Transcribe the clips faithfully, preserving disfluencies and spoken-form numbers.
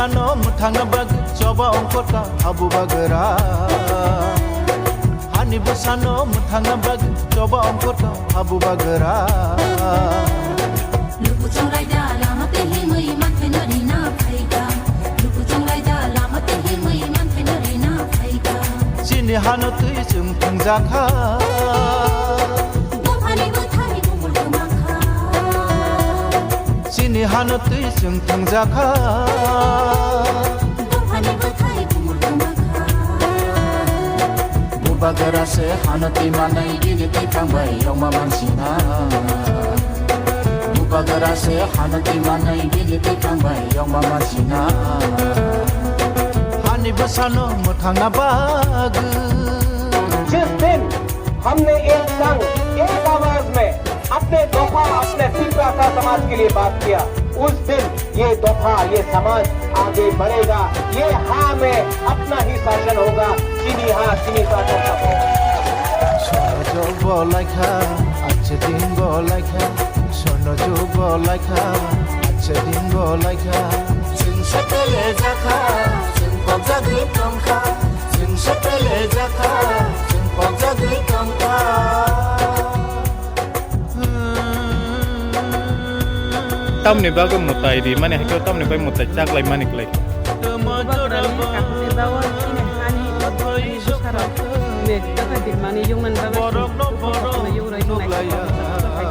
Ano mwthangna bagwi choba ongkhorta habu bagra. Hani bwsano mwthangna bagwi choba ongkhorta habu bagra. Luku chonglai da lama twi himwi manthai no rina phaikha. Luku chonglai da lama twi himwi manthai no rina phaikha. Chini hano twi chwng thwngjakha. Dophani bwthai bumul kwmakha. Chini hano twi chwng thwngjakha. Dophani bwthai bumul kwmakha. Bubagra se hano twi manai bini twi thangbai yongma mansina. Bubagra se hano twi manai bini twi thangbai yongma mansina. Hani bwsano mwthangna bagwi. जिस दिन हमने एक संग, एक आवाज में अपने दोफा, अपने तिपरासा समाज के लिए बात किया, उस दिन ये दोफा, ये समाज आगे बढ़ेगा। ये हाँ में अपना ही शासन होगा, चीनी हाँ, चीनी शासन सफल। Sono jok bo laikha, ache din bo laikha. Sono jok bo laikha, ache din bo laikha. Chwng sepele jakha, chwng kok jagwi tongkha. Chwng sepele jakha, chwng kok jagwi tongkha. Tamni bagwi mwtai ri mani, hakhe tamni bai mwtai chaklai mani klai. Bubagrani kahamni bagwi chini hani bwsarok mekta kha birmani yungmani bagwi borokno chwng borok bubagrano yungrai wngnai borok kha.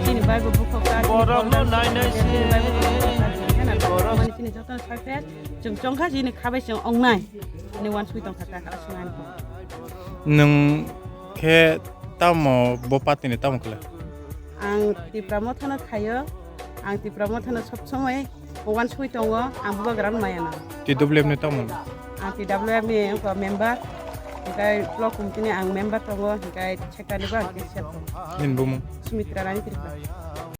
Chini bai bo bukhuk kha, chini borokno borokno nainai se. Chini bai bo bukhuk kha, chini borok. Chini jotono sakhe chwng chongkha, chini khabai chwng ongnai. Ni wansugwi tongkha ta kala swngnani. Nwng khe tamo bo party ni tamo khlai? Ang Tipra Motha no khaio. Ang Tipra Motha no sob somoi wansugwi tongo. Ang bubagrano maya nango. T W F ni tamo? Ang T W F ni wngkha member. Hinkhe block committee ni ang member tongo. Hinkhe secretary bo ang cashier tongo. Nini bumung? Sumitra Rani Tripura.